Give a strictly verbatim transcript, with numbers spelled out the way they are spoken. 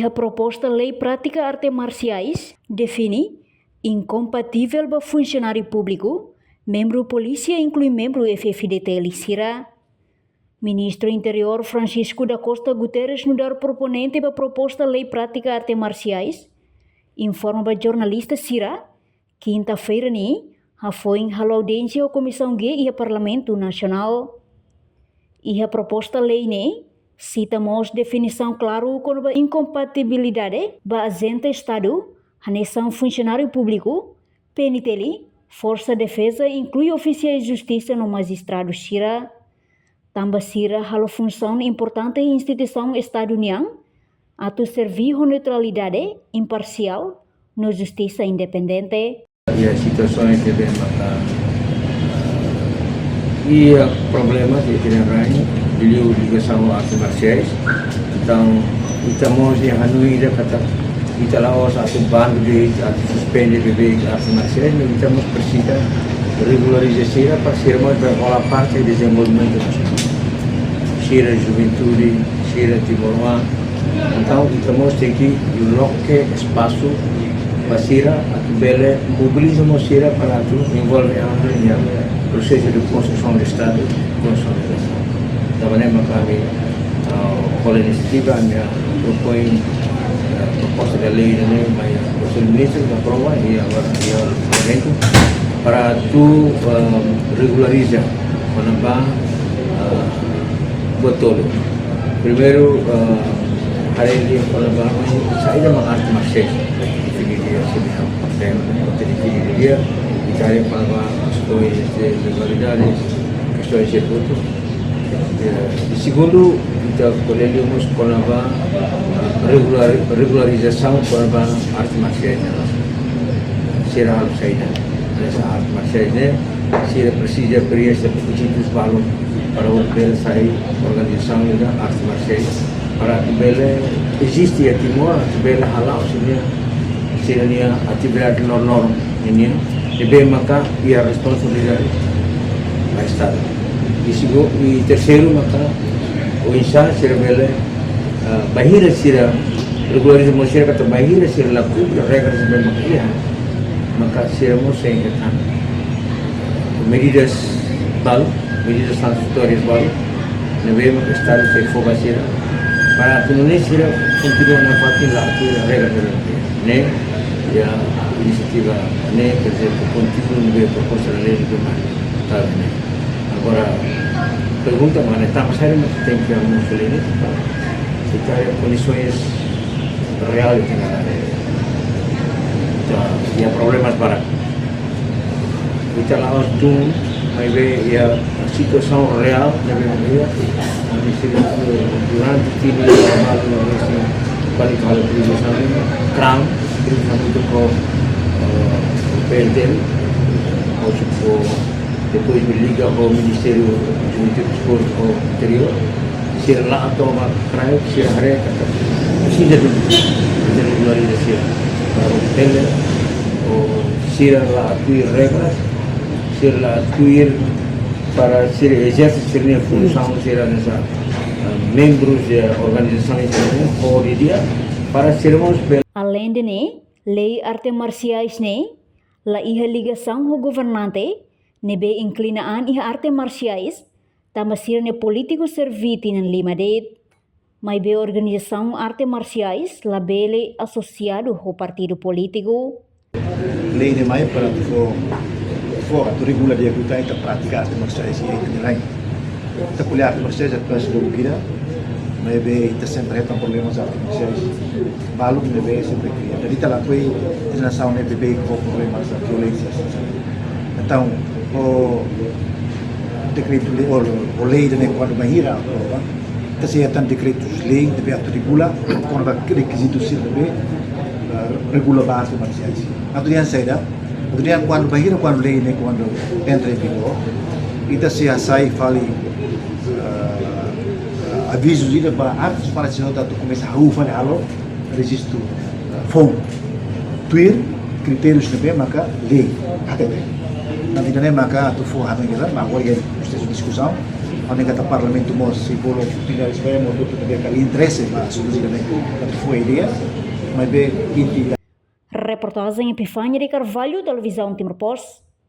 Iha proposta lei prátika arte marsiais define inkompativel ba funsionáriu públiku, membru polísia inklui membru F-FDTL sira. Ministru Interiór Francisco da Costa Guterres nu'udar proponente ba proposta lei prátika arte marsiais informa ba jornalista sira kinta-feira ne'e, hafoin halo audiénsia ho Komisaun G iha Parlamentu Nasionál. Iha proposta lei ne'e sita mós definisaun klaru kona-ba inkompatibilidade ba ajente Estadu, hanesan funsionáriu públiku, P N T L, Forsa Defeza, inklui ofisiais justisa no majistradu sira. Tanba sira halo funsaun importante iha instituisaun Estadu nian, atu serve ho neutralidade, imparsiál no justisa independente. Iha situasaun ne'ebé maka, eh, iha problema de kena rain, liuliu ligasaun ho arte marsiais. Entaun, ita mós iha hanoin ida katak ita la'ós atu ban de'it, atu suspende de'it arte marsiais, mas ita mós presiza regulariza sira para sira mós bele hola parte dezenvolvimentu nasionál. Sira juventude, sira timoroan. Entaun, ita mós tenke loke espasu ba sira atu bele mobiliza mós sira para atu envolve iha prosesu de konstrusaun de Estadu, konstrusaun de nasaun. Tanba ne'e maka ami, ah, ho inisiativa, ami propoin, ah, proposta de lei ne'e mai Konsellu Ministru, aprova, i agora iha Parlamentu para atu, ah, regulariza kona-ba, ah, buat tolu. Primeiru, ah, haree de'it kona-ba saida mak arte marsiais. Define de'it, se biham, tem, define de'it, i haree kona-ba kestaun de legalidade, kestaun de estatutu. Eh, i segundu, ita ko'alia mós kona-ba, ah, regular-, regularizasaun kona-ba arte marsiais ne'e. Sira halo saida. Hanesan arte marsiais ne'e, sira presiza preenxe rekizitus balu para bele sai organizasaun ida arte marsiais, para bele eziste iha Timor, bele hala'o sira-nia, sira-nia atividade nor-, normal nian, ne'ebé maka iha responsabilidade ba Estadu. I segun-, i terseiru maka, oinsá sira bele, ah, bainhira sira regulariza mós sira katak bainhira sira la kumpre regras ne'ebé maka iha, maka sira mós sei hetan medidas balu, medidas transitórias balu, ne'ebé maka Estadu sei fó ba sira, para atu nune'e sira kontinua nafatin la hatuur regra ne'ebé. Ne'e, iha inisiativa ne'e, quer dizer, konteúdu ne'ebé proposta de lei ne'ebé mak tau ne'e. Agora, pergunta mak ne'e, tanba saida mak tenke halo lei ne'e, para se cria kondisoens reál de kena, iha problemas barak. Ita la'ós dun, maibé iha situasaun reál ne'ebé iha, ami sira durante tinan balu ne'e sei balik halo krize sami, kran, krize sami itu ho, eh, P N T L, ho suku, depois liga ho Ministériu Juventude, Desportu, ho Interiór. Sira la'o toma kraik, sira haree katak presiza dun, presiza regulariza sira. Para bele, o sira la hatuur regras, sira la hatuur para sira ezerse sira-nia funsaun, sira hanesan, ah, membrus de organizasaun internasionál, ho di'ak, para sira mós bele. Aleinde ne'e, lei arte marsiais ne'e la iha ligasaun ho governante ne'ebé inklina an iha arte marsiais, tanba sira-nia polítiku serve tinan lima de'it. Maibé organizasaun arte marsiais labele asosiadu ho partidu polítiku. Lei ne'e mai para atu fó, fó atu regula di'ak liután ita prátika arte marsiais iha ita-nia rain. Ita ko'alia arte marsiais arte marsiais do kira, maibé ita sempre hetan problemas arte marsiais balu ne'ebé sempre kria. Jadi ita lakohi ita-nia nasaun ne'e beibeik ho problemas violénsia. Entaun, o dekretu lei, o, o lei ne'e kuandu bainhira, o, ita sei hetan dekretus lei ne'ebé atu regula kona-ba rekizitu sira ne'ebé, eh, regula ba arte marsiais. Atu dehan saida, atu dehan kuandu bainhira kuandu lei ne'e kuandu entra em vigor, ita sei hasai fali, eh, avizu ida ba artes marsiais atu komesa hahú fali halo rejistu, eh, foun. Tuir kritérius ne'ebé maka lei hatete. Entaun ida-ne'e maka atu fó hanoin ida, mak agora iha prosesu diskusaun. Ne'e katak Parlamentu mós sei bolu oportunidade ba ema hotu-hotu ne'ebé karik interese ba asuntu sira-ne'e, atu fó ideia, maibé inti. Reportajen Epifania de Carvalho, Televizaun Timor Post,